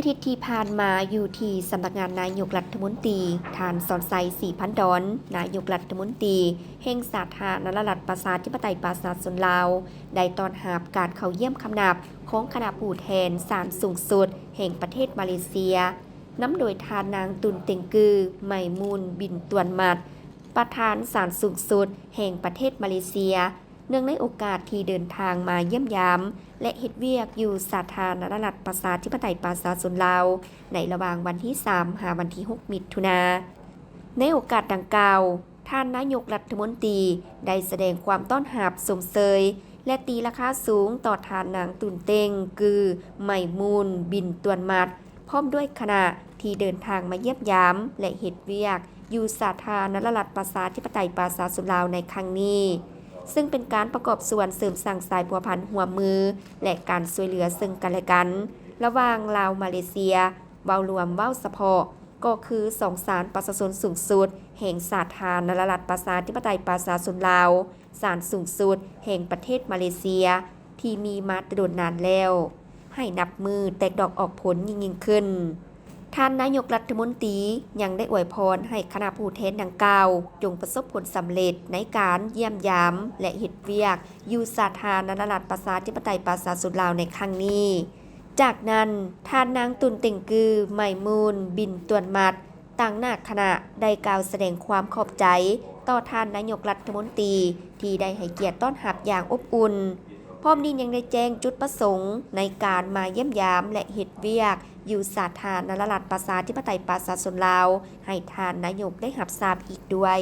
ອາທິດທີ່ຜ່ານມາ ຢູ່ທີ່ສຳນັກງານນາຍົກລັດຖະມົນຕີ, ທ່ານ ສອນໄຊ ສີພັນດອນ ນາຍົກລັດຖະມົນຕີແຫ່ງສາທາລະນະລັດປະຊາທິປະໄຕປະຊາຊົນລາວ ໄດ້ຕ້ອນຮັບການເຂົ້າຢ້ຽມຄຳນັບຂອງຄະນະຜູ້ແທນສານສູງສຸດແຫ່ງປະເທດມາເລເຊຍ ນຳໂດຍທ່ານນາງ ຕຸນ ເຕັງກື ໄມມູນ ບິນ ຕວນມັດ ປະທານສານສູງສຸດແຫ່ງປະເທດມາເລເຊຍ ເນື່ອງໃນໂອກາດທີ່ເດີນທາງມາຢ້ຽມຢາມ ແລະ ເຮັດວຽກຢູ່ສາທາລະນະລັດປະຊາທິປະໄຕປະຊາຊົນລາວ ໃນລະຫວ່າງວັນທີສາມ ຫາວັນທີຫົກ ມິຖຸນາ. ໃນໂອກາດດັ່ງກ່າວ, ທ່ານນາຍົກລັດຖະມົນຕີໄດ້ສະແດງຄວາມຕ້ອນຮັບຊົມເຊີຍ ແລະ ຕີລາຄາສູງຕໍ່ທ່ານນາງ ຕຸນ ເຕັງກື ໄມມູນ ບິນ ຕວນມັດ ພ້ອມດ້ວຍຄະນະທີ່ເດີນທາງມາຢ້ຽມຢາມ ແລະ ເຮັດວຽກຢູ່ສາທາລະນະລັດປະຊາທິປະໄຕປະຊາຊົນລາວໃນຄັ້ງນີ້, ເຊິ່ງເປັນການປະກອບສ່ວນເສີມສ້າງສາຍພົວພັນຮ່ວມມື ແລະ ການຊ່ວຍເຫຼືອເຊິ່ງກັນແລະກັນ ລະຫວ່າງລາວ-ມາເລເຊຍ ເວົ້າລວມ, ເວົ້າສະເພາະ ກໍຄືສອງສານປະຊາຊົນສູງສຸດແຫ່ງສາທາລະນະລັດປະຊາທິປະໄຕປະຊາຊົນລາວ, ສານສູງສຸດແຫ່ງປະເທດມາເລເຊຍ ທີ່ມີມາແຕ່ດົນນານແລ້ວ ໃຫ້ນັບມື້ແຕກດອກອອກຜົນຍິ່ງໆຂຶ້ນ. ທ່ານນາຍົກລັດຖະມົນຕີຍັງໄດ້ອວຍພອນໃຫ້ຄະນະຜູ້ແທນດັ່ງກ່າວ ຈົ່ງປະສົບຜົນສຳເລັດໃນການຢ້ຽມຢາມ ແລະ ເຮັດວຽກຢູ່ສາທາລະນະລັດປະຊາທິປະໄຕປະຊາຊົນລາວໃນຄັ້ງນີ້. ຈາກນັ້ນ, ທ່ານນາງ ຕຸນ ເຕັງກື ໄມມູນ ບິນ ຕວນມັດ ຕາງໜ້າຄະນະ ໄດ້ກ່າວສະແດງຄວາມຂອບໃຈຕໍ່ທ່ານນາຍົກລັດຖະມົນຕີ ທີ່ໄດ້ໃຫ້ກຽດຕ້ອນຮັບຢ່າງອົບອຸ່ນ, ພ້ອມນີ້ຍັງໄດ້ແຈ້ງຈຸດປະສົງໃນການມາຢ້ຽມຢາມ ແລະ ເຮັດວຽກຢູ່ສາທາລະນະລັດປະຊາທິປະໄຕປະຊາຊົນລາວ ໃຫ້ທ່ານນາຍົກໄດ້ຮັບຊາບອີກດ້ວຍ.